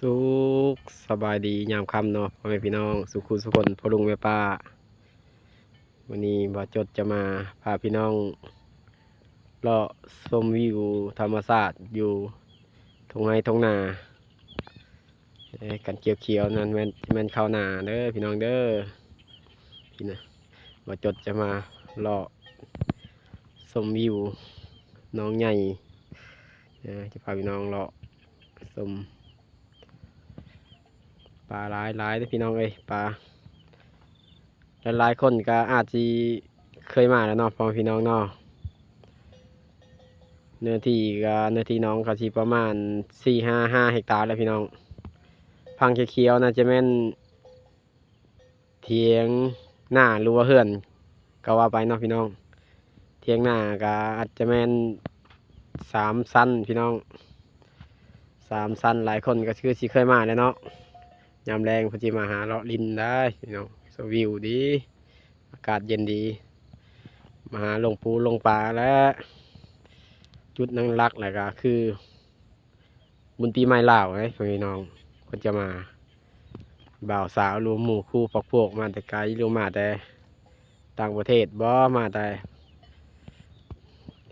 ສຸກສະບາຍດີຍາມຄ່ຳເນາະ ພໍ່ແມ່ພີ່ນ້ອງສູ່ຄູ່ສູ່ຄົນ ພໍ່ລຸງແມ່ປ້າ. ມື້ນີ້ບ່າວຈົດຈະມາພາພີ່ນ້ອງເລາະຊົມວິວທຳມະຊາດຢູ່ທົ່ງໄຮ່ທົ່ງນາ. ເອີ ຄັນຂຽວໆນັ້ນແມ່ນ ແມ່ນເຂົ້ານາເດີພີ່ນ້ອງເດີ. ນີ້ນະ ບ່າວຈົດຈະມາເລາະຊົມວິວໜອງໃຫຍ່. ເອີ ຈະພາພີ່ນ້ອງເລາະຊົມ ປາຫຼາຍໆເດີພີ່ນ້ອງເອີຍ. ປາ ຫຼາຍໆຄົນກໍອາດຊິເຄີຍມາແລ້ວເນາະ ພໍ່ແມ່ພີ່ນ້ອງເນາະ. ເນື້ອທີ່ກໍ ເນື້ອທີ່ໜອງກໍຊິປະມານສີ່ຫ້າ ຫ້າເຮັກຕາແຫຼະພີ່ນ້ອງ. ຝັ່ງຂຽວໆ ໜ້າຈະແມ່ນຖຽງນາ ຫຼືວ່າເຮືອນກໍວ່າໄປເນາະພີ່ນ້ອງ. ຖຽງນາກໍອາດຈະແມ່ນສາມຊັ້ນພີ່ນ້ອງ ສາມຊັ້ນ. ຫຼາຍຄົນກໍຄືຊິເຄີຍມາແລ້ວເນາະ. ຍາມແລງເພິ່ນຊິມາຫາເລາະຫຼິ້ນໄດ້ພີ່ນ້ອງ. ຊົມວິວດີ ອາກາດເຢັນດີ ມາຫາລົງປູລົງປາແຫຼະ. ຈຸດຫຼັກໆ ແລ້ວກໍຄືບຸນປີໃໝ່ລາວເດ້ພີ່ນ້ອງ. ເພິ່ນຈະມາ ບ່າວສາວ ຫຼືໝູ່ຄູ່ພັກພວກ ມາແຕ່ໄກ ຫຼືມາແຕ່ຕ່າງປະເທດບໍ ມາແຕ່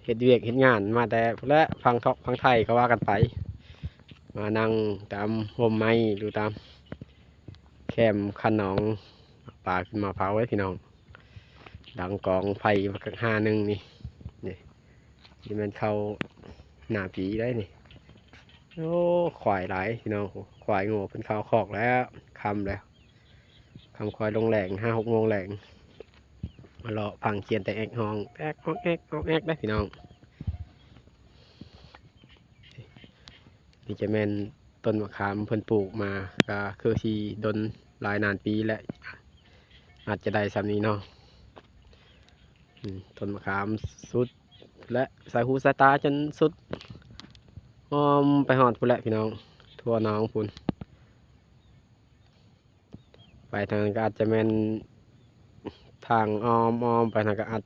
ເຮັດວຽກເຮັດງານ ມາແຕ່ພຸ້ນແຫຼະ ຝັ່ງທອກຝັ່ງໄທກໍວ່າກັນໄປ. ມານັ່ງຕາມຮົ່ມໄມ້ ຫຼືຕາມແຄມຄັນໜອງ ປາຂຶ້ນມາເຜົາເດ້ພີ່ນ້ອງ. ດັງກອງໄຟບັກຫາໜຶ່ງນີ້ ນີ້ ນີ້ແມ່ນເຂົ້າໜ້າປີໄດ໋ນີ້. ໂອ້ ຄວາຍຫຼາຍພີ່ນ້ອງ ຄວາຍງົວເພິ່ນເຂົ້າຄອກແລ້ວ ຄ່ຳແລ້ວ ຄ່ຳຄວາຍລົງແລງ ຫ້າຫົກໂມງແລງ. ມາເລາະຟັງຄຽນແຕ່ແອກຮ້ອງ ແອກອອກແອກອອກແອກໄດ໋ພີ່ນ້ອງ. ນີ້ຈະແມ່ນຕົ້ນມະຂາມເພິ່ນປູກມາ ກະຄືຊິດົນຫຼາຍນານປີແລ້ວ ອາດຈະໄດ້ສ່ຳນີ້ເນາະ. ອືມ ຕົ້ນມະຂາມສຸດ ແລະ ສາຍຫູສາຍຕາຈົນສຸດ ອ້ອມໄປຮອດພຸ້ນແຫຼະພີ່ນ້ອງ ທົ່ວໜອງພຸ້ນ. ໄປທາງນັ້ນກໍອາດຈະແມ່ນທາງອ້ອມ ອ້ອມໄປທາງນັ້ນກໍອາດ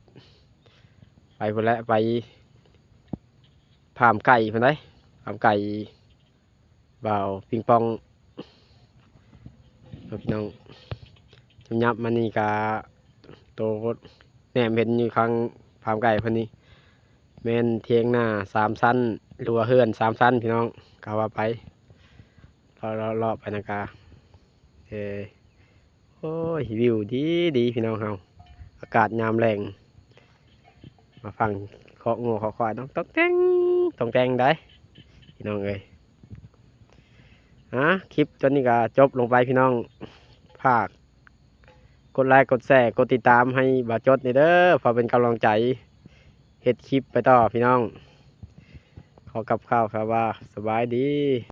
ໄປພຸ້ນແຫຼະ ໄປຟາມໄກ່ພຸ້ນໃດ໋ ຟາມໄກ່ບ່າວປິງປອງເນາະພີ່ນ້ອງ. ຍາບໆມານີ້ກໍໂຕແນມເຫັນຢູ່ຂ້າງຟາມໄກ່ເພິ່ນນີ້ ແມ່ນຖຽງນາສາມຊັ້ນ ຫຼືວ່າເຮືອນສາມຊັ້ນພີ່ນ້ອງ ກໍວ່າໄປ. ເລາະໆໆໄປນຳກະ ເອີ ໂອ້ຍ ວິວດີໆ ພີ່ນ້ອງເຮົາ ອາກາດຍາມແລງ ມາຟັງຄອກງົວຄອກຄວາຍ ຕ້ອງແຕ່ງ ຕ້ອງແຕ່ງໄດ໋ພີ່ນ້ອງເອີຍ. ອ່າ ຄລິບຕົວນີ້ກໍຈົບລົງໄປພີ່ນ້ອງ. ຝາກກົດໄລ ກົດແຊ ກົດຕິດຕາມໃຫ້ບ່າວຈົດແດ່ເດີ ເພື່ອເປັນກຳລັງໃຈເຮັດຄລິບໄປຕໍ່ພີ່ນ້ອງ. ຂໍກັບຂ່າວຄຳວ່າ ສະບາຍດີ.